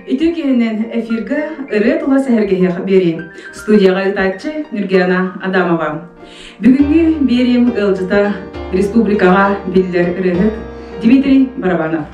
Ити киһинэн эфиргэ ырыа тула сэһэргэһиэх биэриим. Студияҕа ыытааччы Нюргена Адамова. Бүгүҥҥү биэриим ыалдьыта республикаҕа биллэр ырыаһыт Дмитрий Барабанов.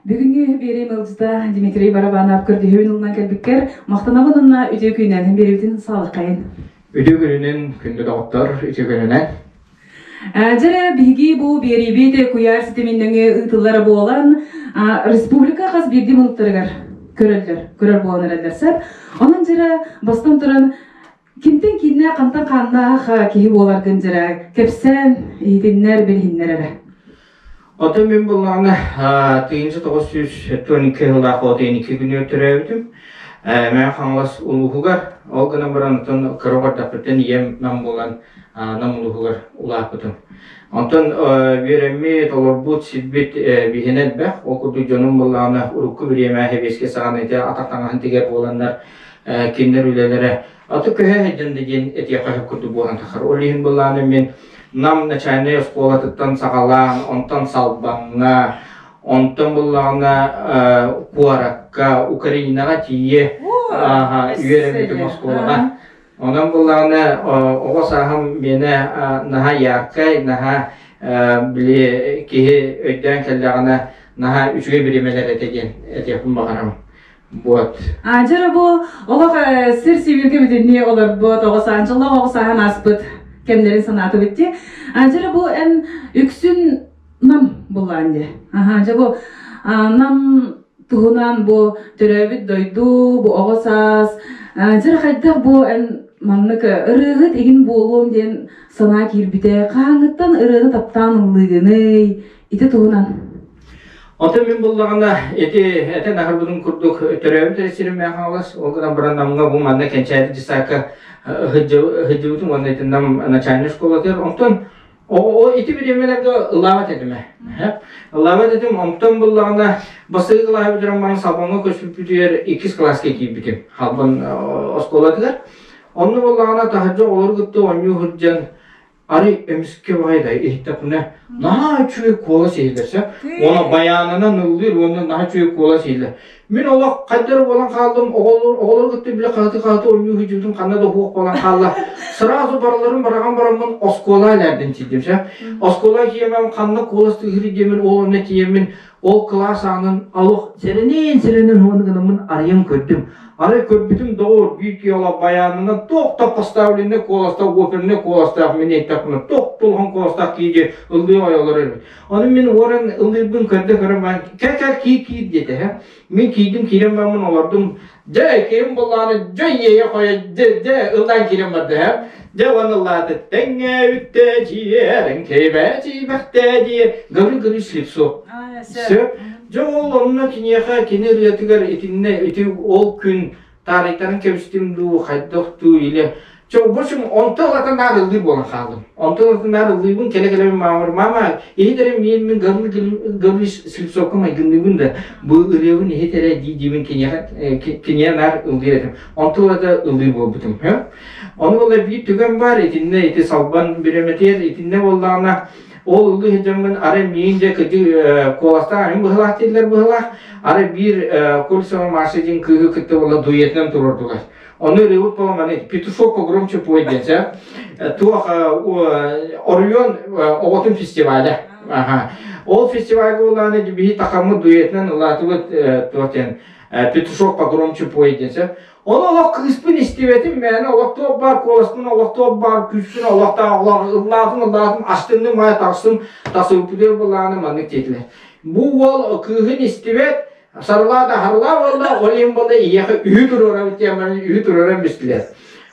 Бүгүҥҥү биэриим ыалдьыта Дмитрий Барабанов көрдөһүүн ылынан кэлбиккэр махтанабын уонна үтүө күнүнэн биэриибитин саалаххайын. Үтүө күнүнэн күндү доҕоттор, үтүө күнүнэн. Дьэрэ биһиги бу биэриибит куйаар ситимин нөҥүө ыытыллара буолан республика хас биирдии муннуктарыгар көрөллөр, көрөр буолан эрэллэр сөп. Онон дьэрэ бастан туран кимтэн кииннээх, хантан хааннаах киһи буоларгын дьэрэ кэпсээн иһитиннэр, билиһиннэр эрэ. Оттон мин буллаҕына 1992 сыллаах 32 күнүгэр төрөөбүтүм. Мэҥэ Хаҥалас улууһугар, ол гынан баран оттон кыра оҕордохпуттан ийэм Нам буолан Нам улууһугар улааппытым. Онтон үөрэммит, олорбут сирбит биһиэнэ элбэх. Ол курдук дьонум буоллаҕына урукку бириэмэ сэбиэскэй саҕана ити атах таҥаһын тигэр буоланнар кинилэр үлэлэрэ Аты көһө сылдьан да диэн этиэхэ сөп курдук буолан тахсар. Ол иһин былааны мин Нам начальнай оскуолатыттан саҕалаан, онтон Салбаҥҥа, онтон буллаҕына куоракка, Украинаҕа тиийэ үөрэммитим оскуолаҕа. Онон буллаҕына оҕо сааһым миэнэ наһаа яркай, наһаа били киһи өйдөөн кэллэҕинэ наһаа үчүгэй бириэмэлэр этэ диэн этиэхпин баҕарабын. Вот. Дьэ бу олох сир сибиргэ бүтүннүү олорбут, оҕо саан, дьоллоох оҕо сааһын ааспыт кэмнэрин санаатыбыт дии. Дьэ бу эн үксүн Нам буллаан дии. Аха, дьэ бу Нам туһунан бу төрөөбүт дойду, бу оҕо саас, дьэ хайдах бу эн маннык ырыаһыт игин буолуом диэн санаа киирбитэ, хаһааҥҥыттан ырыаны таптаан ыллыыгыный? Ити туһунан. Онтон мин буллаҕына ити этэн аһарбытым курдук төрөөбүт эрэ сирим Мэҥэ Хаҥалас, ол гынан баран Намҥа бу манна Кэнчээри десакка сылдьыбытым уонна ити Нам начальнай школатыгар. Онтон о ити бириэмэлэргэ ыллаабат этим ээ. Ыллаабат этим, онтон буллаҕына бастакы кылааһы бүтэрэн баран Салбаҥҥа көспүппүтүгэр иккис кылааска киирбитим Халбан оскуолатыгар. Онно буоллаҕына таһырдьа оҕолору кытта оонньуу сылдьан Арай эмискэ баҕайы иһиттэхпинэ наһаа үчүгэй куолас иһиллэр сөп. Уонна байаанынан ыллыыр уонна наһаа үчүгэй куолас иһиллэр. Мин олох хайдары буолан хааллым, оҕолор оҕолору кытта бile хаһыты-хаһыты оонньуу сылдьыбытым ханна да суох буолан хаалла. Сразу барыларын бараҕан бараммын оскуола элээрдин тиийдим сөп. Оскуола тиийэммин ханна куолас тыаһыыр диэммин ол онно тиийэммин Ол кылаас аанын олох сэрэнэн-сэрэнэн уону гынаммын арыйан көрдүм. Арай көрбүтүм доҕоор, биир киһи олох байаанынан туох да поставленный куоластаах, оперный куоластаах мин эттэхпинэ туох да улахан куоластаах киһи дии ыллыы ойолор эбит. Ону мин уоран ыллыырбын көрдө көрөн баран кэл-кэл киир-киир диэтэ һэ. Мин киирдим киирэн бараммын олордум. Дьэ киһим буллааны дьэ иэйэ хойо дьэ дьэ ыллаан киирэн барда һэ. Дьэ уонна ыллааты тэҥҥэ үттэ дьиэрэн кэбэ дьиибэхтэ диэ гыры-гыры слепцо. Сөп. Дьэ ол онно киниэхэ кини ырыатыгар итиннэ ити ол күн таарыйтаран кэбистим дуу хайдах дуу или Чэ, в общем, онто ылата наар ыллыыр буолан хааллым. Онто ылата наар ыллыыбын, кэлэ-кэлэ мамар, мама, иһит эрэ миин мин гаврил Слепцовка майгынныыбын да, бу ырыабын иһит эрэ дии диибин киниэхэ киниэ наар ыллыыр этим. Онто ылата ыллыыр буолбутум. Ону буолла биир түгэн баар, итиннэ ити салбан бүрэмэтиэр, итиннэ буоллаҕына, ол ыллыы сылдьаммын арай миин дьэ кыдьы куоластаах айым быһылаах дииллэр быһылаах, арай биир Кольцева Маша диэн кыыһы кытта буолла дуэтынан туруордулар. Ону ырыабыт буолан маны «Петушок погромче пой» диэн сэ туох оройуон оҕотун фестиваля. Аха. Ол фестивальга улааны биһи такаммыт дуэтынан ылаатыбыт туох диэн «Петушок погромче пой» диэн сэ. Ону олох кыыспын истибэтим мээнэ олох туох баар куоласпын олох туох баар күүспүн олохтоох олох ыллаатым ыллаатым астынным маа тахсым тасыппытыгар былааны маннык диэтилэр. Бу уол кыыһын истибэт Сарылаа да харылаа буолла, ол иһин буолла ийэхэ үһү туруорабыт диэн баран үһү туруоран бистилэр.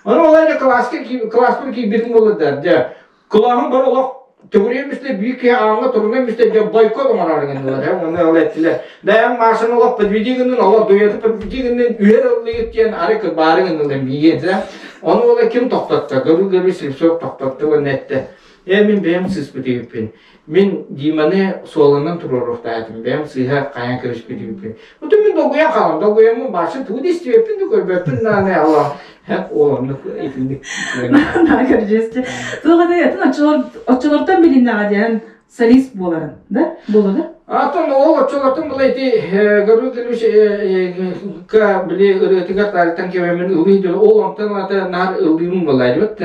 Ону ол эрэ кылааска кылааспар киирбитим буолла да, дьэ, кылааһым бары олох төгүрүйэн бистэ, биир киһи ааҥҥа турунан бистэ, дьэ, бойкот оҥорор гыннылар, э, уонна ол эттилэр. Бэйэм Машаны олох подведи гыннын, олох дуйаты подведи гыннын, үһэр ыллыгыт диэн ары кырбаары гыннылар миигин, да. Ону ол ким тохтотто, Гаврил Слепцов тохтотто уонна этте. Э, мин бэйэм сыыспыт үһүппүн. Мин Диманы суолунан туруоруохтаатым, бэйэм сыыһа хайан кэбиспит Отон мин долгуйан хаалам, долгуйаммын башы тугу да истибэппин да көрбөппүн даҕаны Аллах ол оннук итинник Көрдьүөстү. Туох этэй, оччолортон билиннэҕэ диэн солист буоларын, да? Буолла да? Атын ол оччолортон була ити Гаврил Кириллович ка били ырыатыгар таарыттан кэбэммин ыллыы ол онтон ата наар ыллыыбын буолла дибит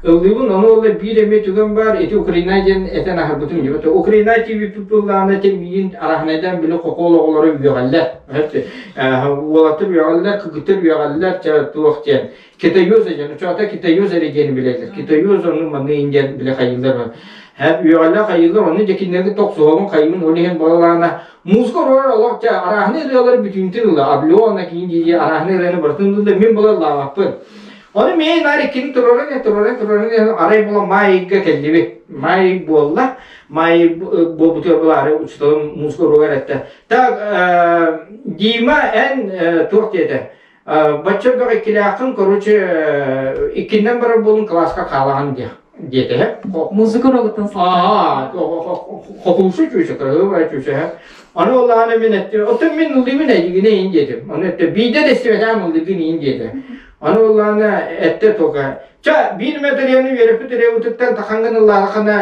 ыллыыбын ону ол биир эмиэ түгэн баар ити Украина диэн этэн аһарбытым дибит Украина TV пыллаана те миигин араһынайдан били хохол оҕолоро үөҕэллэр уолаттар үөҕэллэр кыргыттар үөҕэллэр туох диэн Китаюза диэн учуота Китаюза эрэ диэни билэллэр. Китаюза ону манны индиан билэ хайыылар. Үөҕэллэр хайыылар ону дьэ кинилэргэ тохсуһабын хайымын ол иһин балалаана музыка урар олох дьэ арааһыны ырыалары бүтүнтүн ыла Аблеона киин дии арааһыны ырыаны барытын ылла мин була лаабаппын. Ону мин наар иккини турарын турарын турарын арай була маайга кэллибит. Маай буолла. Маай буолбутугар булаары учууталым музыка уруогар этте. Так Дима эн туох диэтэ Бачча бөх иккилээххин, короче, иккиннэн барар буолун кылааска хаалаҕын диэх диэтэ. Музыка урогуттан сылтаан. Хотуушу чүүсэ, кыраһыабай чүүсэ. Аны оллаана мин эттим, оттон мин ыллыыбын эйигинэ иин диэтим. Аны этте, биирдэ да истибэтэҕим ыллыгын иин диэтэ. Аны оллаана этте тока, ча биир материаны үөрэппит ырыабытыттан тахангын ыллаахына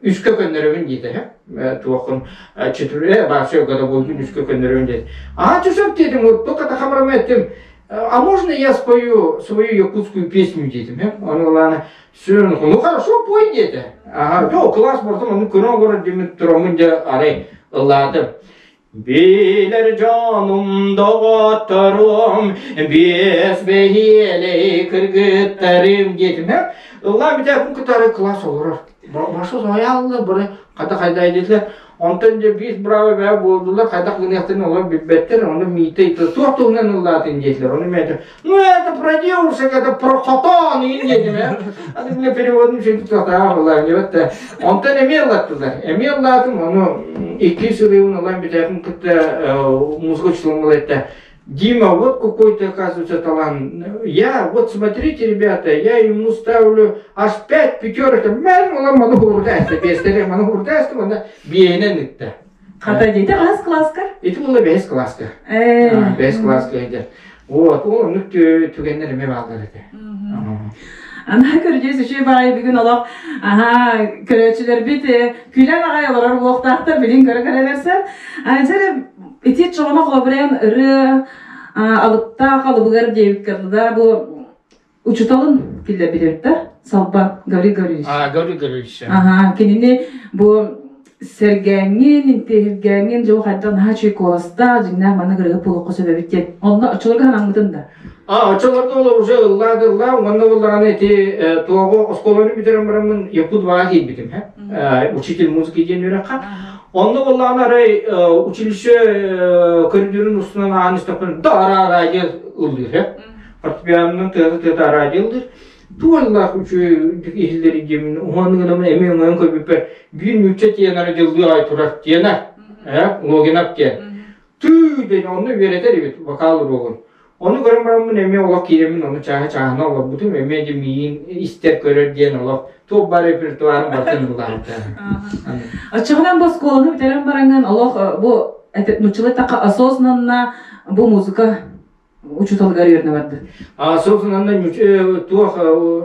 үскэ көннөрөбүн диэтэ. Туоххун четвере вообще годовой үскө көннөрөбүн диэн. А часов дедим, вот только тахамрам эттим, а можно я спою свою якутскую песню дедим, Он ладно, ну хорошо, пой деді. Ага, жо, класс бортом, оны көрөн көрөн демин турамын де арай ылладым. Билэр дьонум доҕотторум, биэс бэһиэлэй кыргыттарым диэтим. Ыллаан бүтээппин кытары класс олорор. Баша соһуйааллар, бары хата хайда диэтилэр. Онтон дьэ биир браво бээ буолдулар, хайдах гыныахтарын олор билбэттэр, ону Миитэ ыйыта туох туһунан ыллаатын диэтилэр. Ону миэтэ, ну это про девушек, это про хотон иин диэтим ээ. Аны бile переводун сөйтүп тохтоох ыллаан диэбэт Онтон эмиэ ыллаттылар. Эмиэ ыллаатым, ону икки сырыыбын ылан бүтээпин кытта музыка учителым ылайта Дима, вот какой ты, оказывается, талант. Я, вот смотрите, ребята, я ему ставлю аж пять пятерок. Мен ола маны хурдайсты, бестере маны хурдайсты, мана биэнен ытта. Хата дети хас класска? Ити була бэс класска. Бэс класска иде. Вот, ол оннук түгэннер эме баалар этэ. Ана көрдүүс үчүгэй баҕайы бүгүн олох аха көрөөччүлэрбит күлэн аҕай олорор буолуохтаахтар билин көрө көрөлөрсө. Дьэ ити чоҕоно холобурайан ырыа алыптаах алыбыгар диэбиккэ да бу учуталын киллэрбит да Салба Гаврил Гаврильевич. А, Гаврил Гаврильевич. Ага, кинини бу сэргээҥҥин, интиһиргээҥҥин дьыл хайдах наһаа үчүгэй куоластаах, дьиҥнээх маннык ырыа буолуохха сөп эбит диэн. Онно оччолорго санаммытын да. А, оччолорго ол уже ыллаа да ыллаа, уонна буоллаҕына ити туоҕу оскуоланы бүтэрэн бараммын Якут баҕа киирбитим, учитель музыки диэн үөрэххэ. Онно буоллаҕына арай училище көрүдүөрүн устунан аан истэхпинэ да ара диэн ыллыыр, фортепианонан тыата-тыата ара диэн ыллыыр. Туоллаах үчүгэй иһиллэри диэмин уһаныгынамын эмиэ өҥөйөн көрбүппэр биир нуучча тиэнара дьыллыы аҕай турар тиэнэ Логинов диэн тыы диэн онно үөрэтэр эбит вокал уруогун ону көрөн бараммын эмиэ олох киирэммин ону чааһы чааһына олорбутум эмиэ де миин истэр көрөр диэн олох туох баар репертуарын барытын ыллаабыта. Оччоҕунан бу оскуоланы бүтэрэн бараҥҥын олох бу нууччалыы эттэххэ осознанно бу музыка учууталыгар үөрэнэ барды. Собственно, туох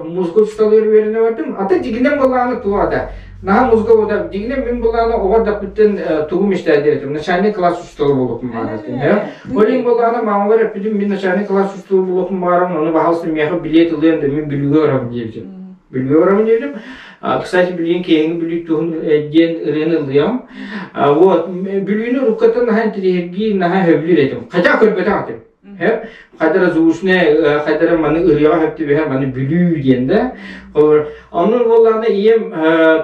музыка учууталыгар үөрэнэ бардым. Ата дьигинэн былааны туох ата. Наһаа музыка бода дьигинэн мин былааны оҕо даппыттан тугу мечтаю этим. Начальный класс учуутала буолуохпун баарым. Олин былааны мамалар эппитим мин начальный класс учуутала буолуохпун баарым, ону баһалсын миэхэ билет ылыан да мин Бүлүүгэ барабын диэбитим. Бүлүүгэ барабын диэбитим. Кстати, билигин киэһиҥи Бүлүү туһун диэн ырыаны ыллыам. Вот, Бүлүүнү уруккаттан наһаа интириэһиргии, наһаа сөбүлүүр этим. Хотя көрбөтөх этим. Хайдара звучная, хайдара маны ырыаҕа сөп түбэһэр, маны Бүлүү диэн да. Онон буоллаҕына ийэм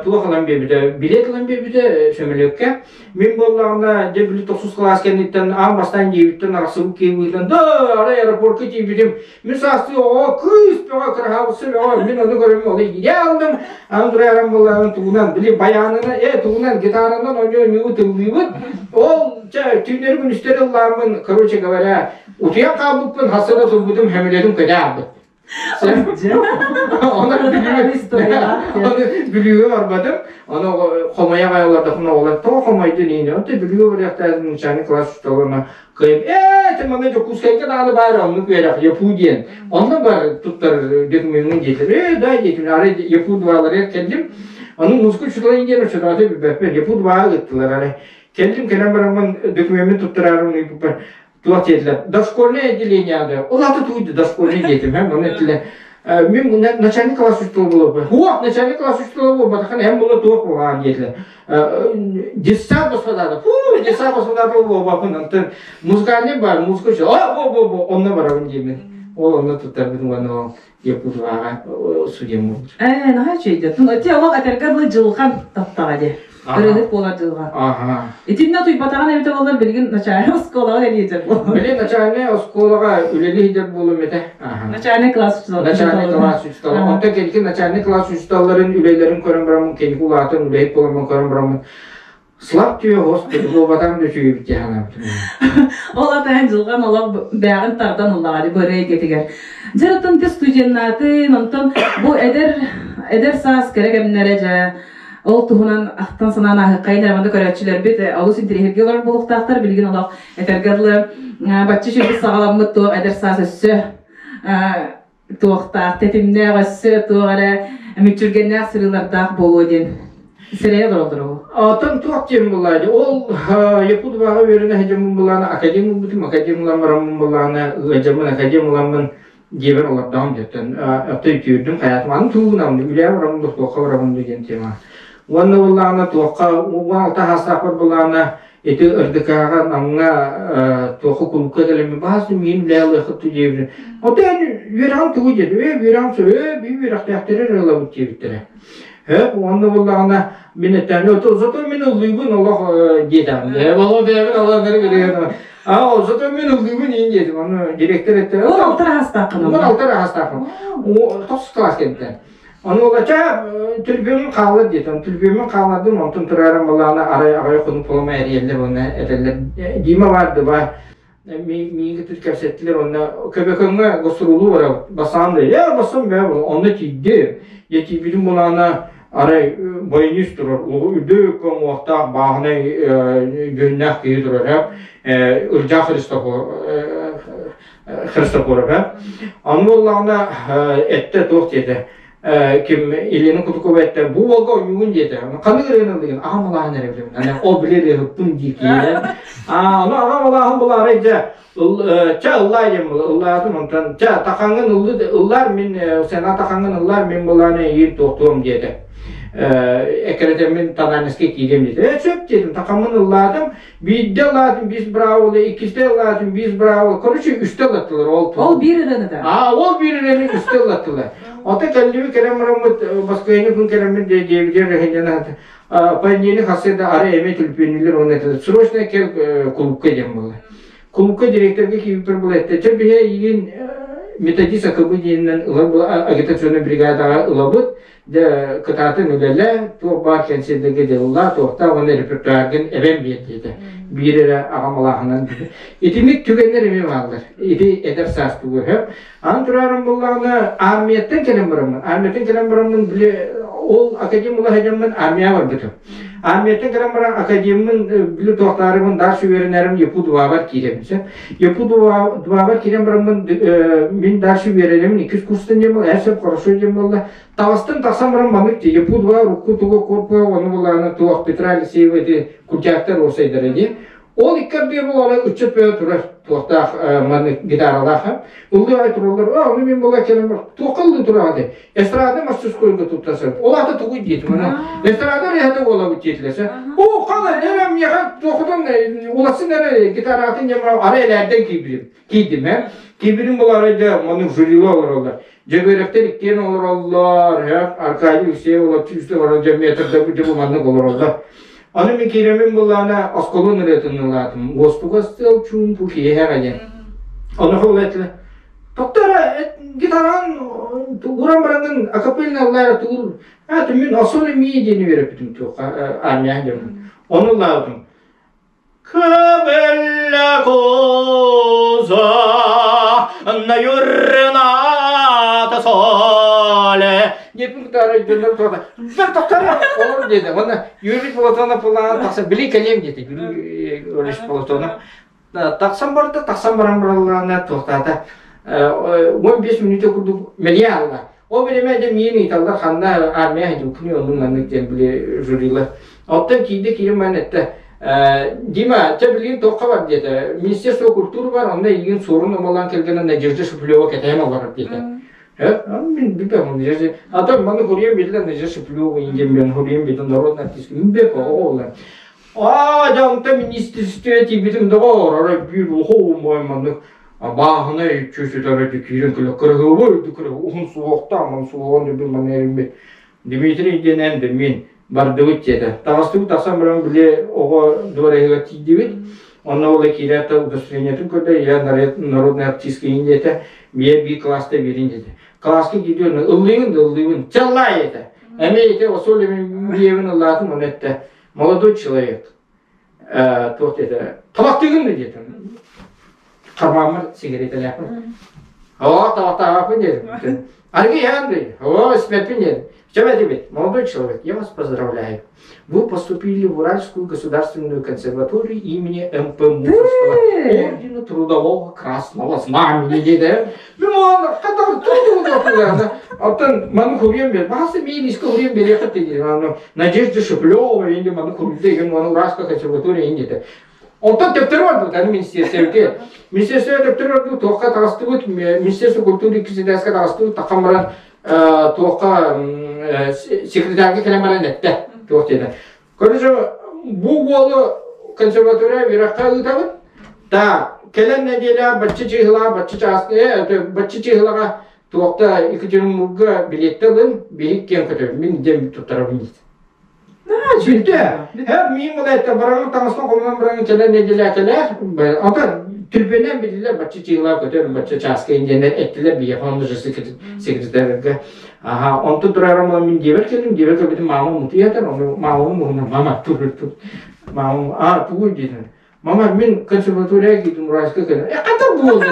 туох ылан биэрбитэ, билет ылан биэрбитэ сөмөлүөккэ. Мин буоллаҕына, дьэ били тохсус кылаас кэнниттэн аан бастаан дьиэбиттэн арахсыбыт киһи быһыытынан да арай аэропортка тиийбитим. Мин саастыы оҕо кыыс бөҕө кыраһаабысса бөҕө мин ону көрөммүн ол ийэ алдым аны турарым буоллаҕын тугунан били баянынан тугунан гитаранан оонньуу оонньуу тыллыыбыт ол чэ түүннэри күнүстэри ыллааммын короче говоря утуйан хаалбыппын хаста да турбутум сөмөлүөтүм көтө аалбыт. Оны Бүлүүгэ барбатым. Ону хомойо аҕай олордохпуна тоҕо хомойдун иини. Онто Бүлүүгэ барыахтаах начальник класс учууталына кыайым ээ ты манна Дьокуускайга даҕаны баар оннук үөрэх ЯПУ диэн. Онно бар туттар докумеҥҥын диэтилэр. Ээ да диэтим. Арай ЯПУ дваларыгар кэллим. Ону музыка учуутала диэн учууталаты билбэппин. ЯПУ дваҕа ыыттылар арай. Кэллим кэлэн бараммын докумеммин туттараарым ыйыппыппар туох диэтилэр дошкольное отделение ады ол аты туйду дошкольный диэтим һэ оны этилэр мен начальник класс учителя буолуо хуох начальник класс учителя буолбатахан эн була туох буолаан диэтилэр детсад господата фу детсад господата буолбаппын антон музыкальный бар музыка а бо бо бо онно барабын диэмин ол онно туттарбытым уонна Якутваҕа судьям буолбут. Ээ, наһаа үчүгэй. Ти олох этэргэ дылы дьылҕан таптаҕа дии. Ырыһыт буолар дьылҕа. Аха. Итиннэ утуйбатаҕын эбитэ буоллар билигин начальнай оскуолаҕа үлэлиир буолуом. Билигин начальнай оскуолаҕа үлэлии буолуом этэ. Аха. Начальный класс учуутала. Начальный класс учуутала. Онтон кэнники начальный класс учууталларын үлэлэрин көрөн бараммын, кэнники улаатан үлэһит буоламмын көрөн бараммын Слаб түө, господи, буолбатаҕым да үчүгэй дии санаабытым. Ол атайын дьылҕан олох бээҕин тардан ыллаҕа бу эйгэтигэр. Дьэ оттон ти студеннаатын, онтон бу эдэр эдэр саас кэрэ кэмнэрэ дьэ ол туһунан ахтан санаан ааһыаххайын эрэ манна көрөөччүлэрбит олус интэриэһиргии олорор буолуохтаахтар. Билигин олох этэргэ дылы бачча үчүгэй саҕаламмыт туох эдэр саас өссө туохтаах тэтимнээх өссө туох эрэ мүччүргэннээх сырыылардаах буолуо диэн сэрэйэ олороллор Оттон туох диэн буллаады ол Якутбаҕа үөрэнэ сылдьаммын булааны академ ылбытым академ ылан бараммын буллааны ыалдьаммын академ ыламмын дьиэбэр олордоҕум диэттэн оттон үтүөрдүм хайаатым аны тугунаммын үлэҕэ бараммын да туохха бараммын да диэн тема уонна буллаҕына туохха 16 саастаахпар буллаҕына Ити РДК-ҕа Намҥа туохха кулукка кэлэммин баас миин үлээ ылыаххыт дуу диэбитим. Оттон үөрэҕим тугу диэт, ээ үөрэҕим сөп, ээ бии үөрэхтээхтэрэ эрэ ылабыт диэбиттэрэ. Хөп, уонна буллаҕына мин эттээн, зато мин ыллыыбын олох диэтэҕим. Олох бэйэбин аланнары билигин. А, зато мин ыллыыбын иин диэтим. Ону директор этте. Ол алтар аһастааххын. Ол алтар аһастаахпын. Тохсус класс кэнниттэн. Ону олача түлбүөмүн хаалар диэтим. Түлбүөмүн хаалардым, онтон турарым балаана арай аҕай хонук полома эрийэллэр уонна этэллэр. Дима бар дыба миигин тут кэпсэттилэр уонна Көбөкөҥҥө гастролу барабыт. Басаан да, я басам бээ онно тиийдим. Я тиийбитим булаана арай баянист турар, үрдүк уҥуохтаах бааһынай дьүһүннээх киһи турар, Ырдьаа Христофоров. Аны буоллаҕына эттэ туох диэтэ ким Елена Кутукова эттэ бу уолга ойуугун диэтэ ханнык ырыаны ыллыгын аҕам алааһын эрэ билэбин аны ол билэр ырыаһыппын дии киирэн аны аҕам алааһын булаарай дьэ чэ ыллаа диэн ыллаатым онтон чэ тахаҥҥын ыллаар мин сена тахаҥҥын ыллаар мин булааны эйиин туохтуом диэтэ эккирэтэммин Тананиска киириэм диэтэ сөп диэтим тахаммын ыллаатым Биирдэ ылаатын биис браво, иккистэ ылаатын биис браво. Короче, үстэ ылаттылар ол. Ол биир ырыаны да? Аа, ол биир ырыаны үстэ ылаттылар. Ото кэллиби кэлэн бараммыт, Москваны күн кэлэммит диэбитигэр рехиннен понедельник хасыда ары эме түлпүөнүлэр уонна этилэр. Срочно кел клубка диэн буолла. Клубка директорга киирбиппэр була этте. Чэ биһэ игин методист АКБ диэнинэн ылар агитационный бригадаҕа ылабыт. Дьэ, кытаатын үлэлээ, туох баар кэнсиэрдэргэ дьыллаа, туохтаах уонна репертуаргын эбэн биэр диэтэ. Биир эрэ аҕам алааһынан. Итинник түгэннэр эмиэ бааллар. Ити эдэр саас тугу өһөп. Аны турарым буллаҕына, армияттан кэлэн бараммын. Армияттан кэлэн бараммын, били, ол академ ула сылдьаммын армияҕа барбытым. Армияттан кэлэн баран академмын били туохтаарыбын дальше үөрэнэрим Якут двабар киирэбин сөп. Якут двабар киирэн бараммын мин дальше үөрэнэмин иккис курстан диэн буолла, сөп хорошо диэн буолла. Таҕыстым тахсан баран маннык дии Якут два рукку тугу корпуа ону булааны туох Петра Алексеева ити курдяктар уопсайдара дии. Ол икки ардыгар буолара ыччат бөҕө турар туохтаах маннык гитаралаах ыллыы аҕай тураллар аа ону мин була кэлэн туохха ыллыы тураҕыт эстрада мастерскойга тутта сырыт ол аата тугуй диэтим ана эстрада ырыаһыта буолабыт диэтилэр оо хана эрэ миэхэ туохутун уласын эрэ гитаратын ньамра ара элээрдэн киирбитим киирдим ээ киирбитим буолара дьэ маннык жюрилар олороллор Дьөгүөрэптэр иккиэн олороллор, Аркадий Алексеев олорчу үстэ олорор дьэ метрда дьэ бу маннык олороллор. Аны мин киирэммин буллаана осколун ырыатын ылаатым. Уостуга сыл чуумпу киэһэҕэ диэн. Ону ол этилэ. Токтора гитаран уран барангын акапельно ыллаара туур. А мин осол эмиэ диэн үөрэппитим туохха армия диэн. Ону ыллаабытым. Che bella cosa una giornata sole диэппин кытары дьоннор туота бэр тохтор олор диэтэ уонна Юрий Платонов булаан тахсан били кэлиэм диэтэ Юрий Платонов тахсан барда тахсан баран бараллаана туохтаата 15 мүнүүтэ курдук мэлиэ алла Ол бириэмэ дьэ миин ыыталлар ханна армия сылдьыбыккыный оннук маннык диэн били жюрилар. Оттон киирдэ киирэн баран эттэ Дима, чэ билигин туохха бар диэтэ. Министерство культуры бар, онно эйигин суорун омолоон кэргэнэ Надежда Шуплева кэтэһэн олорор диэтэ. Мин билбэм Надежда. А то маны хуруйан билдэ Надежда Шуплева диэн мен хуруйан билдэ народный артист. Билбэп оҕолор. Аа, дьэ онтон министерство тиийбитим доҕор, арай биир улахан маннык бааһынай чүчүтэрэ киирэн кэлэ кыраһыабай үрдүк уһун суһуохтаах ман суһуоҕун үрдүн манна эриммит Дмитрий диэн эн да мин бардыбыт диэтэ таҕыстыбыт тахсан баран били оҕо дворегыгар тиийдибит онно ол киирээт да удостоверениетын көрдө я народный артистка диэтэ биэ би класста биэрин диэтэ класска киирдиэн ыллыыбын да ыллыыбын чаллаай этэ эмиэ ити осол биэбин ыллаатым оны этте молодой человек туох диэтэ табахтыгын да диэтим хармааммар сигареталаахпын оо табахтаабаппын диэтим аргы иһэн дии оо испэппин диэтим Чэбэтибит, молодой человек, я вас поздравляю. Вы поступили в Уральскую государственную консерваторию имени М.П. Мусорского, ордена Трудового Красного Знамени диэтэ. Оттон маны хуруйан бер, баҕас миилискэ хуруйан бериэххит диир. Надежда Шеплева инде маны хуруйда деген маны Уральская консерватория инде. Онтон төптөрү барбыт, аны министерствоге. Министерство төптөрү барбыт, туохха таҕыстыбыт, Министерство культуры иккис таҕыстыбыт, таххан баран туохха секретарга кэлэн баран эттэ. Туох диэтэ. Короче, бу уолу консерватория үөрэххэ ыытабыт. Та кэлэн нэдиэлэ бачча чыыһылаҕа бачча чаас бачча чыыһылаҕа Туохта Екатеринбурга билиэттэ ылын, биһик киэн көтөбүн, мин дем туттарабын диит. Бүтэ. Һэ, миин булайта бараҥы таҥастан хомунан бараҥы кэлэн нэдиэлээтэлээх. Ата түрбэнэн билилэр бачча чыылаа көтөр, бачча чааска индиэннэр эттилэр биһиэхэ онно же секретарьга. Аха, онтон турарым мин диэбэр кэлим, диэбэр кэлбитим маамам утуйатар, ону маамам уһунан мама тур тур. Маамам а тугуй диэтин. Мама, мин консерваторияга киирдим, Уральска кэлэн. Э, хата буолдун.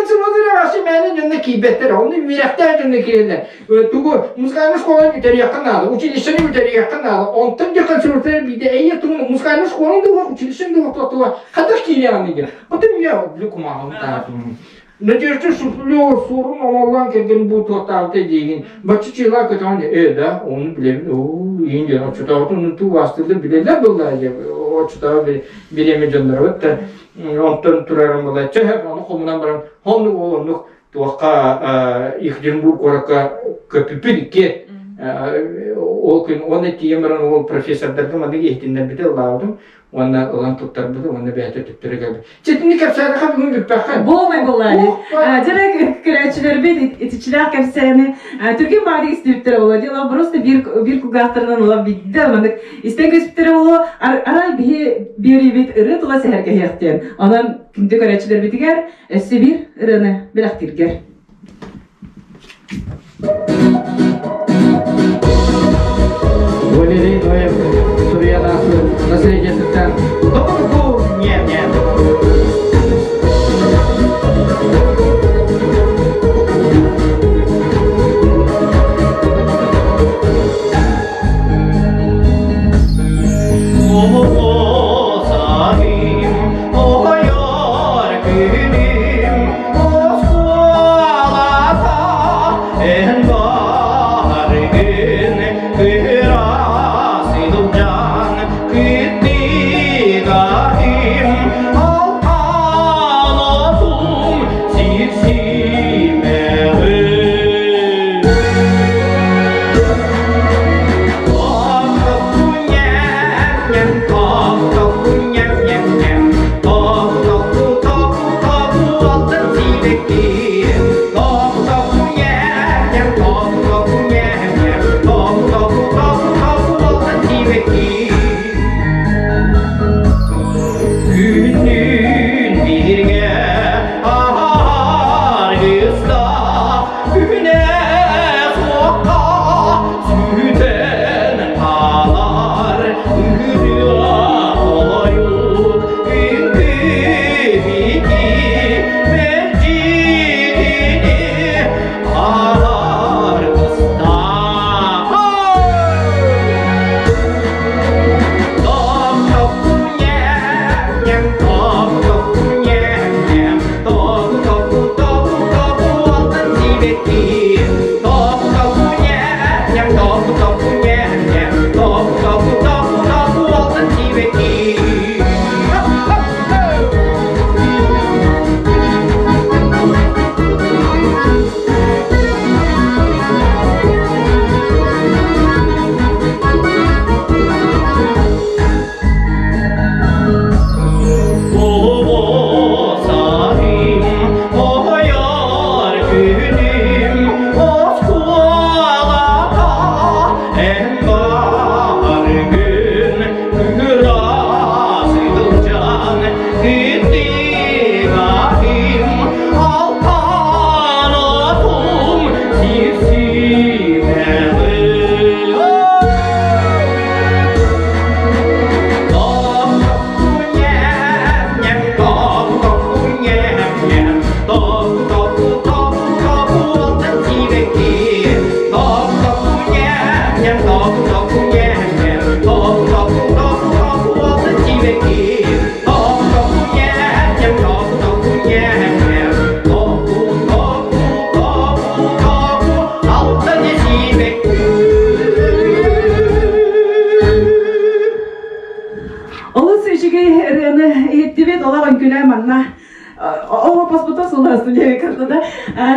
Консерватория вообще мээнэ дьонно киирбэттэр. Онно үөрэхтээх дьонно киирэллэр. Тугу музыкальный школаны бүтэриэххэ наада, училищены бүтэриэххэ наада. Онтон дьэ консерватория биирдэ эйэ тугу музыкальный школаны да училищены да туга хата киириэҕин диэн. Потом я кумааҕын таатым. Надежда Шуфлёва суорун оҥоллоон кэргэн бу туохтаабыта диигин. Бачча чыылаа көтөҕөн э да ону билэбин оо иин диэн оччотооҕутун туу астыыллар билэллэр буоллаа дьэ оччотооҕу бириэмэ дьонноробут да онтон турарым буолла чэ ону хомунан баран оннук ол оннук туохха Екатеринбург куоракка көппүппүт икки ол күн уонна тиийэн баран ол профессордарга маннык иһитиннэрбити ыллаабытым уонна ылан туттарбыт уонна бэйэтэ төттөрү кэлбит. Чэтини кэпсээтэхэ бүгүн бүппэххин. Буолмай буолаani. Дьэрэ көрөөччүлэрбит итичилээх кэпсээни түргэн баадык истибиттэрэ буолуо. Дьэ просто биир биир кулгаахтарынан ыла бидде маннык истэн көспүттэрэ буолуо. Арай биһи биэриибит ырыа тула сэһэргэһиэхтиэн. Онон күндү көрөөччүлэрбитигэр өссө биир ырыаны бэлэхтииргэр. Валерий Ноев суруйан ааспыт наследиетыттан Доброго дня! Олус үчүгэй ырыаны иһиттибит, олох үҥкүлэ манна ол паспорта сулаас диэбиккэ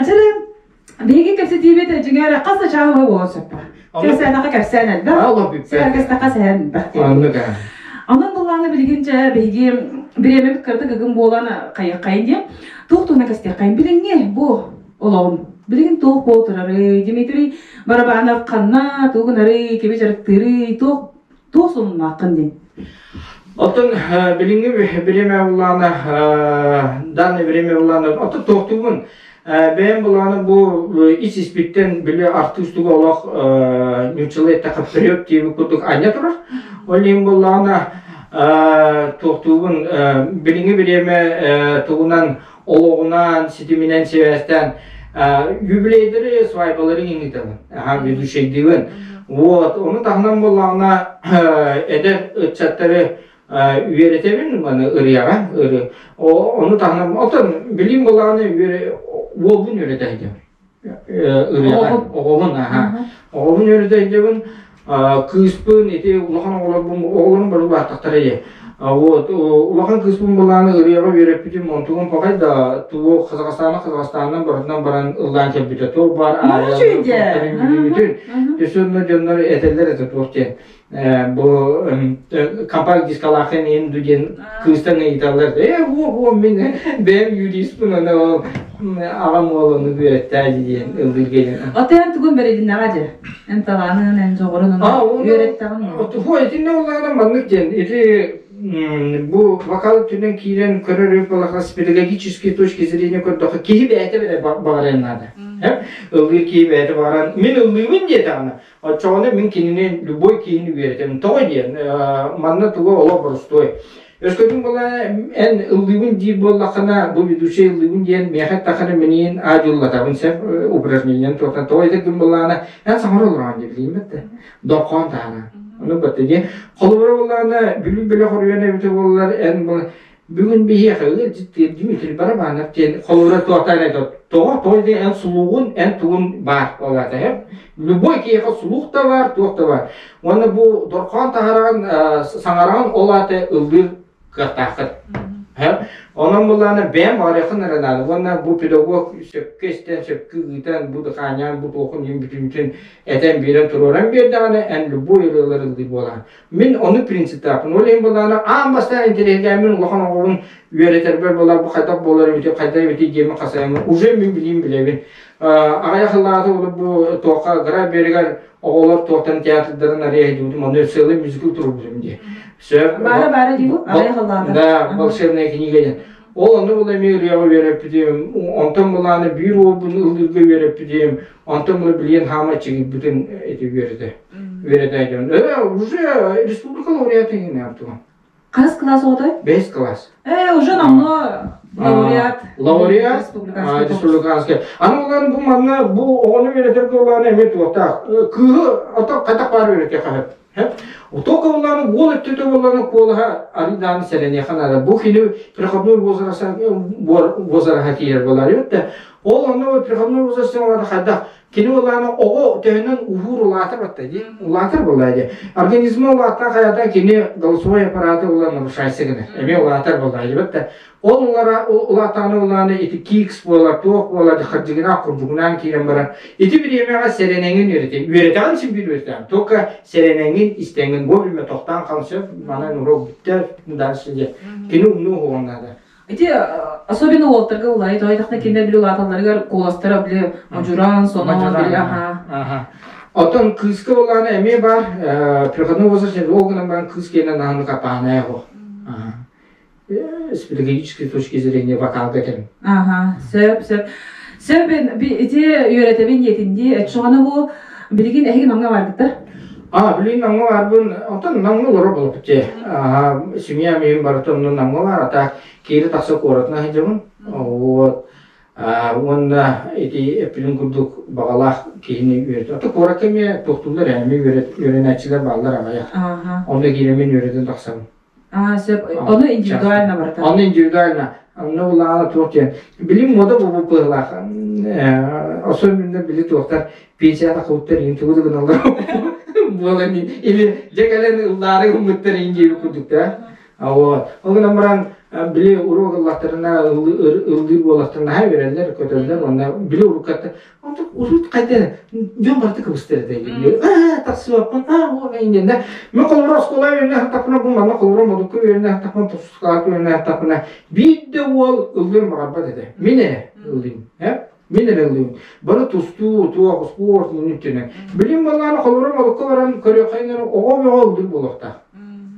Дьэ, биһиги кэпсэтиибит дьиҥэр хас да чааһы буолуон сөп. Кэпсээнэхэ кэпсээн элбэх, сэһэргэстэхэ сэһэн элбэх диэн. Онон буллааны билигин дьэ биһиги бириэмэбит кырдык ыгым буолан хайыаххайын диэн туох туһунан кэстиэххэйин билиҥҥи бу олоҕум. Билигин туох буола турарый? Дмитрий Барабанов ханна, тугу гынарый, кими дьарыктыырый, туох туох сонуннааххын диэн. Оттон билиҥҥи бириэмэ буллаҕына, данное время буллаҕына, оттон туохтуубун бэйэм буллаҕына бу ис испиттэн били артыыстыга олох нууччалыы эттэххэ вперед диэбит курдук анньа турар. Ол иһин буллаҕына туохтуубун билиҥҥи бириэмэ тугунан олоҕунан ситиминэн сибээстээн юбилейдары свадьбалары иҥитабын ведущайдыыбын. Вот ону таһынан буоллаҕына эдэр ыччаттары үөрэтэбин маны ырыаҕа ыры ону таһынан оттон билим буоллаҕына уолбун үөрэтэ сылдьабын ырыаҕа оҕобун аха оҕобун үөрэтэ сылдьабын. Кыыспын ити улахан оҕолорбун оҕолорум бары улааттахтара ийэ. Вот улахан кыыспын былааны ырыаҕа үөрэппитим онтугум пахай да тугу Казахстана Казахстанынан барытынан баран ыллаан кэлбитэ туох баар аайа бүтүн төсөннө дьоннор этэллэр этэ туох диэн бу компакт дискалаахын инду диэн кыыстан ыйыталлар э во во мин бэйэм юриспын аны ол аҕам уол ону үөрэттээ диэн ыллыыр диэн. Аты эн тугун бэридиннэҕэ дьэ? Эн талаанын, эн дьоҕурун үөрэттэҕин Хо итиннэ улаана маннык диэн ити бу вокал өттүнэн киирэн көрөр буоллахха с педагогической точки зрения көрдөххө киһи бэйэтэ бэрэ баҕарыан наада. Ыллыыр киһи бэйэтэ баҕаран мин ыллыыбын диэтэҕинэ оччоҕуна мин кинини любой киһини үөрэтэбин. Тоҕо диэн манна тугу олох боростуой. Өскөтүн була эн ыллыыбын диир буоллаххына, бу ведущий ыллыыбын диэн миэхэ эттэххинэ миниин аадьыллатабын сөп упражнениен туохтан тоҕо этэргин буоллаҕына эн саҥара олороҕун диэ билииммэт да доххоон таһааран ону батта диэ холобура буоллаҕына Бүлүү бөлөх оройуона эбитэ буоллар эн бүгүн биһиэхэ ыалдьыттыыр Дмитрий Барабанов диэн холобура туохтаан этэ тоҕо тоҕо диэн эн сулуугун эн тугун баар буолаата һэ любой киһиэхэ сулуук да баар туох да баар уонна бу дорхоон таһараҕын саҥараҕын ол аата ыллыыр кыахтааххын онон буллаана бэйэм баҕарыаххын эрэ наада уонна бу педагог сөпкө истэн сөпкө ыытан бу дыхаанньаан бу туохун иһин бүтүнүтүн этэн биэрэн туруоран биэрдэҕинэ эн любой ырыалары ыллыыр буолаҕын. Мин ону принциптаахпын. Ол иһин буоллаҕына аан бастаан интэриэһиргээммин улахан оҕобун үөрэтэрбэр буолар бу хайдах буолар эбитий, хайдах эбитий диэммин хасайаммын уже мин билиим билэбин. Аҕыйах сыллааҕыта олор бу туохха Гра берегар оҕолор туохтан театрдарын арыйа сылдьыбытым, ону целый мюзикл туруорбутум дии. Сөп. Баара баара дии бу аҕыйах сыллааҕыта. Да, волшебная книга диэн. Ол онно була эмиэ ырыаҕа үөрэппитим, онтон булааны биир уолбун ыллыырга үөрэппитим, онтон була билиэн хаама чигирбитин ити үөрэтэ. Үөрэтэ дьон. Уже республика лауреаты иҥинэ тугу. Хас класс оҕото? Бэс класс. Уже номно лауреат. Лауреат республиканский. Аны улаан бу манна бу оҕону үөрэтэргэ улаан эмиэ туохтаах. Кыыһы ото хайдах баар үөрэтиэххэ сөп. Только улаан уол өттүтэ буоллаҕына куолаһа арыйдаан сэрэниэхэ наада. Бу кини переходной возраста возраһа киирэр буолар эбит да. Ол онно переходной возраст хайдах кини улаана оҕо төһөнөн уһуур улаатар батта дии улаатар буолла дии организма улааттан хайата кини голосовой аппараты ула нарушайся гынар эмиэ улаатар буолла дии батта ол улара улааттаҕына улаана ити кикс буолар туох буолар хардьыгынаах курдугунаан киирэн баран ити бириэмэҕэ сэрэнэҥин үөрэтэ үөрэтэҕин син биир үөрэтэҕин только сэрэнэҥин истэҥин вовремя тохтоон хаалсып манан урок бүттэ дальше диye кини умнуу уһугун наада. Ити особенно уолтарга улаайы тоойдохно кинилэр били улааталларыгар куоластара били модьуран, сонон били аха. Оттон кыыска улаана эмиэ бар переходной возраст ол гынан баран кыыс киэнэ наһаны капааная хо. С педагогической точки зрения вокалга кэлин. Аха, сөп, сөп. Сөп, ити үөрэтэбин диэтин Этшоҕана бу билигин эһиги намҥа барбыттар? А, билигин намҥа барбын, оттон намҥа олоро болуппут дии. Семья миин барыта онно намҥа бар, ата киири тахса куоратына сылдьабын. Вот. Уонна ити эппитин курдук баҕалаах киһини үөрэтэ. Ата куоракка эмиэ туохтууллар эмиэ үөрэнээччилэр бааллар аҕыйах. Онно киирэммин үөрэтэн тахсабын. А, сөп. Ону индивидуально барыта. Ону индивидуально. Онно улаана туох диэн. Билим мода буолбут быһыылаах. Особенно били туохтар пенсияда кылыттар иин тугу да гыналлар буолан или дьэ кэлэн ыллаары гыммыттар иин диэби курдук да. Вот. Ол гынан баран били уруок ыллахтарына ыллыыр буоллахтарына наһаа үөрэллэр, көтөллөр. Онно били уруккатта онтук урут хайда дьон барыта кыбыстар этэ. Аа тахсыбаппын аа уо иннинэ мен холобура оскуола үөрэнэ саттахпына бу манна холобура модукка үөрэнэ саттахпына тусускаҕа үөрэнэ саттахпына биир да уол ыллыан баҕарбат этэ. Мин эрэ ыллыым. Э? Мин эрэ ыллыыбын. Бары тустуу, туох, спорт мүнүүттэнэн. Билим балааны холобура молокко баран көрүөххэ оҕо бөҕө ыллыыр буолуохтаах.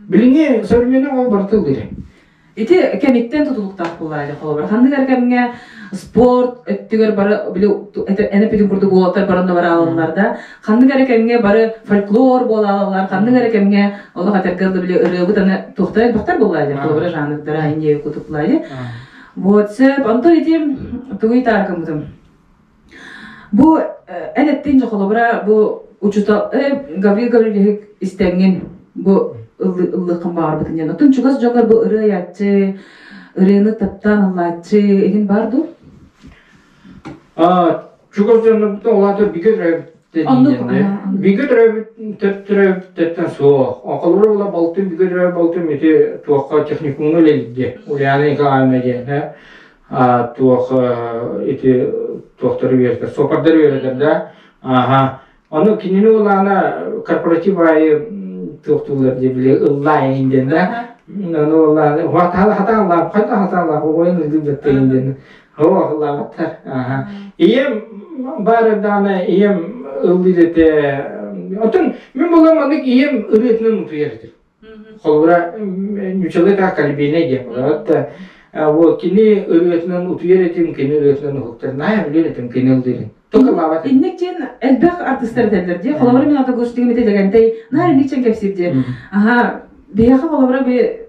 Билиҥҥи современный оҕо барыта ыллыыр. Ити кэмиттэн тутулуктаах буоллаҕа дьэ холобура. Ханнык эрэ кэмҥэ спорт өттүгэр бары били эн эппитин курдук уолаттар баран да бараалаллар да, ханнык эрэ кэмҥэ бары фольклор буолаалаллар, ханнык эрэ кэмҥэ олох этэргэ дылы били ырыабыт аны туохтар элбэхтэр буоллаҕа дьэ холобура жанрдара инньэ кутуплаа дьэ. Вот сөп. Онтон ити тугуй тааргыммытым. Бу эн эттин дьэ холобура бу учуутал Гаврил Гаврильевич истэҥҥин бу ыллыаххын баҕарбытын диэн. Оттон чугас дьоҥҥор бу ырыа айааччы, ырыаны таптаан ыллааччы иһин баар дуу? Чугас дьоннорбутун ол аата бигэ төрөөбүт бигэ төрөөбүт суох. Холобура була балтым бигэ төрөөбүт балтым ити туохха техникумҥа үлэлиирдэ. Ульяна Николаевна диэн туох ити туохтары үөрэтэр, суоппардары үөрэтэр да. Аха. Ону кинини улаана корпоратив аайы туохтууллар дии били ыллаайын диэн да. Ону улаана хатаалаах, хайда хатаалаах оҕойун ыллыыр диэн. Оо, ыллаабаттар. Аха. Ийэм баар эрдэҕинэ ийэм ыллыыр этэ. Оттон мин буолан маннык ийэм ырыатынан утуйар этим. Холобура, ньучалыы таах колыбельная диэн буолар. Вот кини ырыатынан утуйар этим, кини ырыатынан уһуктар. Наһаа билэр этим кини ыллыырын. Только ыллаабат этим. Инник диэн элбэх артыыстар этэллэр дии. Холобура, мин ата гостигым ити Лэгэнтэй наар инник диэн кэпсиир дии. Аха, биһиэхэ холобура би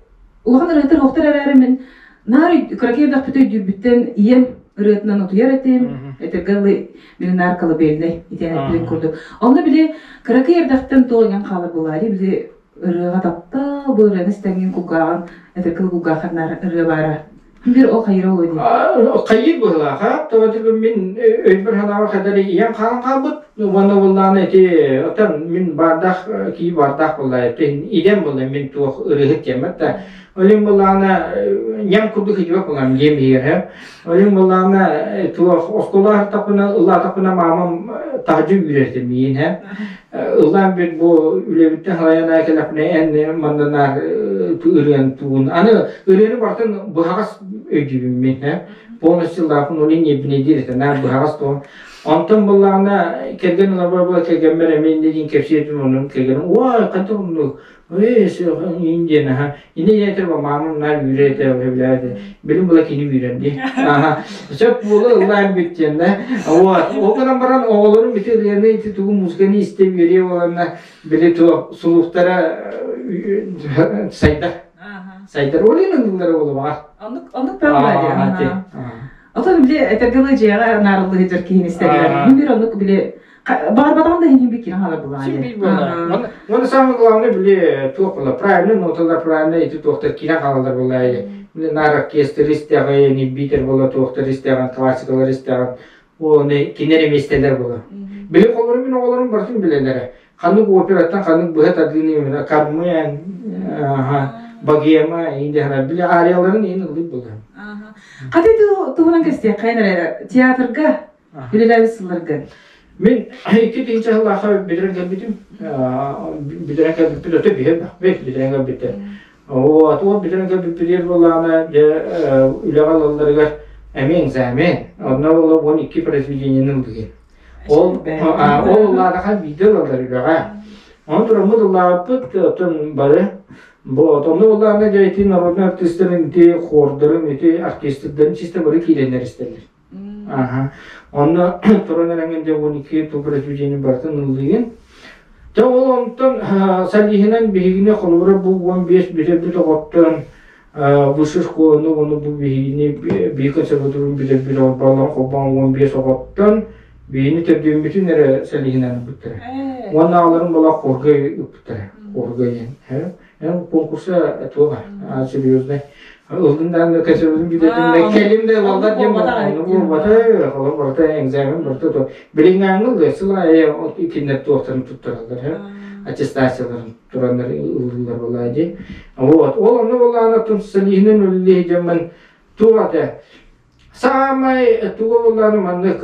улахан ырыатар уохтар эрээри мин наар кыракый эрдэхпит өйдүүрбүттэн ийэм ырыатынан утуйар этим. Этэргэ дылы мин наар колыбельный итиэн эппитин курдук. Онно били кыракый эрдэхтэн туох иҥэн хаалар буолаарый били ырыаҕа таптал, бу ырыаны истэҥҥин кулгааҕын этэргэ дылы кулгааххар наар ырыа баара. Бир ол хайыра олуо дии. Хайыр быһылааха, тоҕо мин өйбөр санаабар хайдары ийэм хаалан хаалбыт, уонна буоллаҕына ити оттон мин баардаах кии баардаах буолла, идэм буолла мин туох ырыһыт диэммэт да. Олин буоллаҕына ньам курдук идибэт буолам диэм иһигэр Олин буоллаҕына туох оскуола аһартахпына ыллаатахпына маамам таһдьа үүрэр миин һэ. Ыллаан бүт бу үлэбиттэн халайан аайы кэлэхпинэ эн маннанаар ырыан тугун аны ырыаны барытын быһаҕас өйдүүбүн мин һэ полностью ыллаахпын ол иҥиэбинэйдиир этэ наар быһаҕас тугун онтон буоллаҕына кэргэн ыларбар була кэргэммэр эмиэ инньэ диэн кэпсиэтим онон кэргэним уой хайдах оннук Ээ, диэн аха. Инне диэн маамам наар үүрэр этэ, сөбүлээбэт. Билим була кини үүрэр дии. Аха. Сөп буола ыллаан бүт диэн да. Вот. Ол гынан баран оҕолорум ити ырыаны ити тугу музыканы истэ үөрүө буоланна били туох сулуктара сайдар. Сайдар. Ол иһин ыллылара буолуоҕа. Оннук оннук баар дии. Отон били этэргэ дылы дьиэҕэ наарыллыы сылдьар киһини истэллэр. Мин бир оннук били Баарбатаҕын да иһин биккирэн хаалар булаан. Уонна самое главное били туох була правильно ноталар правильно ити туохтар киирэн хаалаллар буолаайы. Били наар оркестр истэҕин, битер була туохтар истэҕин, классикалар истэҕин, оны кинилэр эмиэстэлэр була. Били холорум мин оҕолорум барытын билэллэрэ. Ханнык операттан ханнык быһа тардыыны Кармен, Богема, индиһара били арияларын иин ыллык була. Хаты туһунан кэстиэххэ эрэ театрга Үлэлээбит сылларга. Мин 2000 сыллаахха бүтэрэн кэлбитим. Бүтэрэн кэлбиппит өтө биһир бит бүтэрэн кэлбиттэр. Вот, ол бүтэрэн кэлбиппитигэр буоллаҕына, дьэ үлэҕэ ылалларыгар эмиэ экзамен. Онно буолла 12 произведениены ылдыгын. Ол ол ыллаатаха биирдэ ылаллар үлэҕэ. Ону тураммыт ыллаабыппыт, оттон бары Вот, онно буоллаҕына дьэ ити народнай артыыстарын, ити хордарын, ити оркестрдарын чисто бары киирэннэр истэллэр. Аха. Онно туран эрэҥҥин дьэ 12 тыл произведение барытын ыллыгын. Дьэ ол онтон сэлииһинэн биһигини холобура бу 15 бүтэрбит оҕоттон высшей школаны уонна бу биһигини биир консерваторияны бүтэрбит оҕолорун холбоон 15 оҕоттон биһини төрдүөммүтүн эрэ сэлииһинэн ылбыттара. Уонна аҕаларын була хорга ыппыттара. Хорга диэн. Конкурса туох серьезный. Ылдын даҕаны кэсэбитин бүтэтин кэлим да ылаллар диэн онно буолбата холор барыта экзамен барыта то билиҥҥээҥҥи ыллыа сыл аайы кинилэр туохтарын туттараллар аттестацияларын тураннар ыллыыллар буолаа дии вот ол онно буоллаҕына оттон социалиһынан үлэлии дьоммун туох этэ. Саамай туга буллааны маннык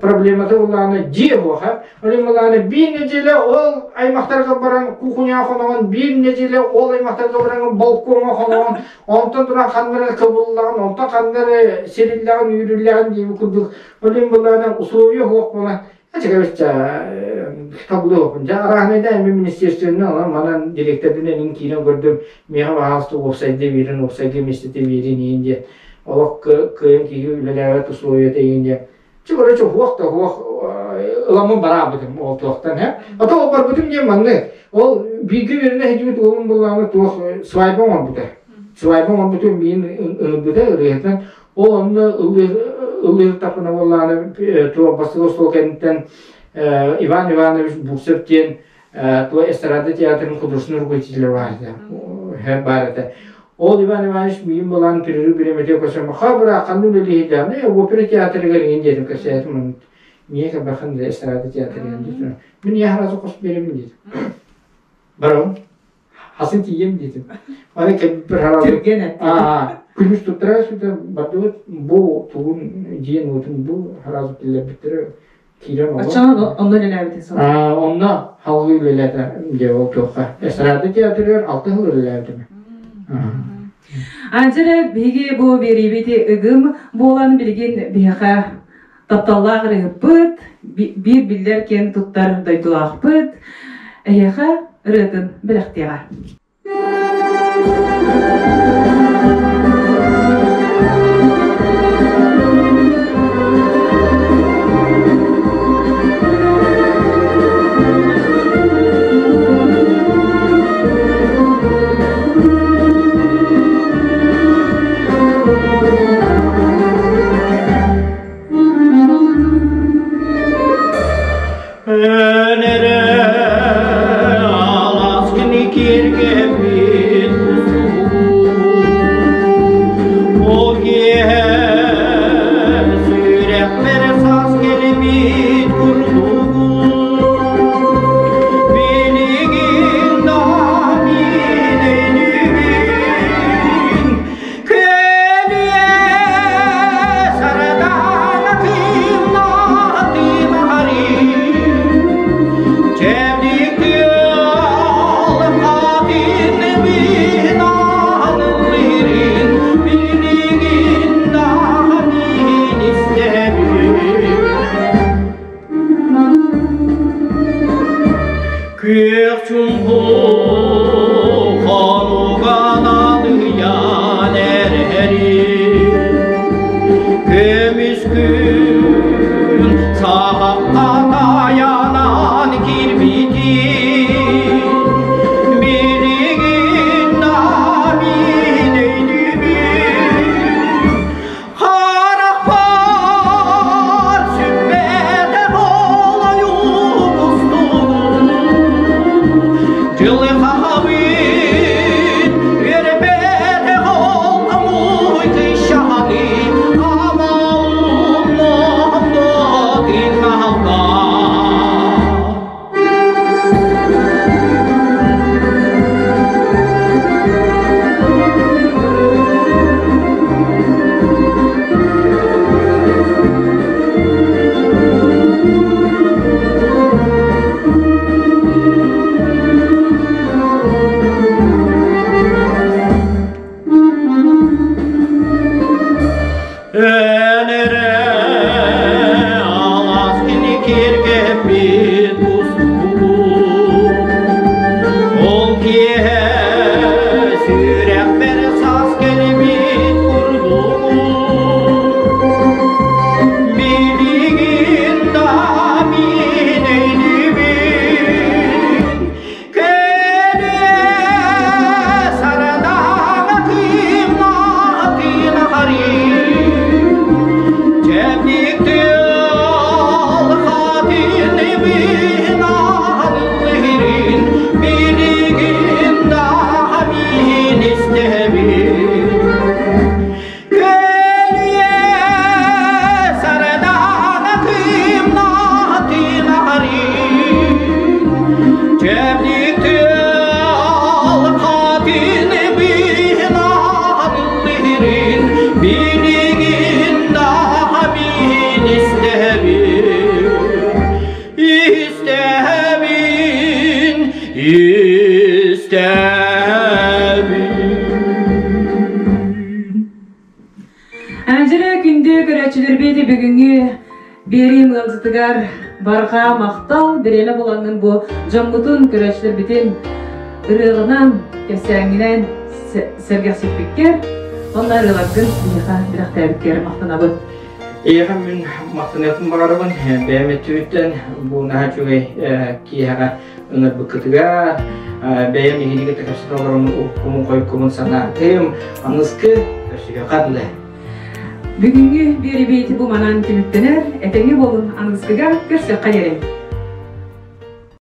проблемата буллааны дьиэ буоха. Олин буллааны биир неделя ол аймахтарга баран кухня хоноҕун, биир неделя ол аймахтарга баран балкоҥҥа хоноҕун, онтон туран ханнары кыбыллаҕын, онтон ханнары сириллэҕин, үүрүллэҕин диэби курдук. Олин буллааны условия суох буолан Чекабычча табылыахпын. Дьэ арааһынайда эми министерственнэ онон манан директордын энин киирэн көрдүм. Миэхэ баһаалыста уопсайда биэрин, уопсайга миэстэтэ биэрин иин диэн. Олох кыайан киһи үлэлээбэт условията иин диэн. Чэ короче уһуох да уһуох ыламмын бараабытым ол туохтан һэ. А то ол барбытым диэн маннык. Ол бииргэ үөрэнэ сылдьыбыт уолум буллаҕына туох свадьба оҥорбута. Свадьба оҥорбутун миин ыҥырбыта ырыаһытынан. Ол онно ыллыыртахпына буоллаҕына туох бастакы остуол кэнниттэн Иван Иванович Бурцев диэн туох эстрада театрын художественный руководителя баар этэ баар этэ. Ол Иван Иванович миин булан перерыв бириэмэтигэр көрсөн ха быраах ханна үлэлииһи опера театрыгар иҥин диэтим кэпсээтим миэхэ бахан эстрада театрыгар диэтим мин я сразу хос биэрэбин диэтим барабын Хасын тиийэм диэтим. Аны кэлбиппэр Түргэн эттэ. Күлүс туттара сүтэ бардыбыт бу тугун дьиэн уотун бу хараазы киллэрбиттэрэ киирэн Оччоҕо онно үлэлээбитин сол. Онно халгыы үлэлээтэ дьэ ол туохха. Эстрада театрыгар 6 сыл үлэлээбитим. Анжела биһиги бу биэриибити ыгым буолан билигин биһиэхэ тапталлаах ырыһыппыт, биир биллэр киэн туттар дойдулаахпыт, эһиэхэ ырыатын бэлэхтиэҕэ. Өнөрө аласкыны киэргэппит Ол киэһэ сүрэхпэр саас кэлбит курдугун Билигин да мин өйдүүбүн Көлүө сардаана кыымнаатымари Чэбдик тыал хатын бынаанылырын билигин да мин истэбин Күөх чуҥкук хонуган аныйан эрэрин Көмүс күн саҕахха тайанан киирбитин Билигин да мин өйдүүбүн Харахпар сүппэтэх олойум устун Дьылҕабыт үөрбэтэх оломуй кыйшаһаны Амалым тыыннаалга. Өнөрө алас кини киэргэппит устуу Ол киэһэ сүрэхпэр саас кэлбит курдугу Билигин да мин өйдүүбүн Кэлиэ сардаҥа кыымнаатын харыы Чэбдик тыал хатын быынаан ыллыырын билигин да мин истэбин. Көрөөччүлэрбит бүгүҥҥү биэриим ыалдьытыгар барҕа махтал бириэмэ булаҥҥын бу дьоммутун, көрөөччүлэрбитин ырыаҕынан, кэпсээҥҥинэн сэргэхсиппиккэр, онно ырыаларгын биһиэхэ бэлэхтээбиккэр махтанабыт. Эйиэхэ мин махтаныахпын баҕарабын. Бэйэм өттүбүттэн бу наһаа үчүгэй киэһэҕэ ыҥырбыккытыгар бэйэм иһини кытта кэпсэтэ олорон уккумун хойуккумун санаатым. Аныскы көрсүһүөххэ дылы. Бүгүҥҥү биэрибит бу манан түмүктэнэр. Этэҥҥэ буолун, аныгыскыга көрсүөххэ диэри.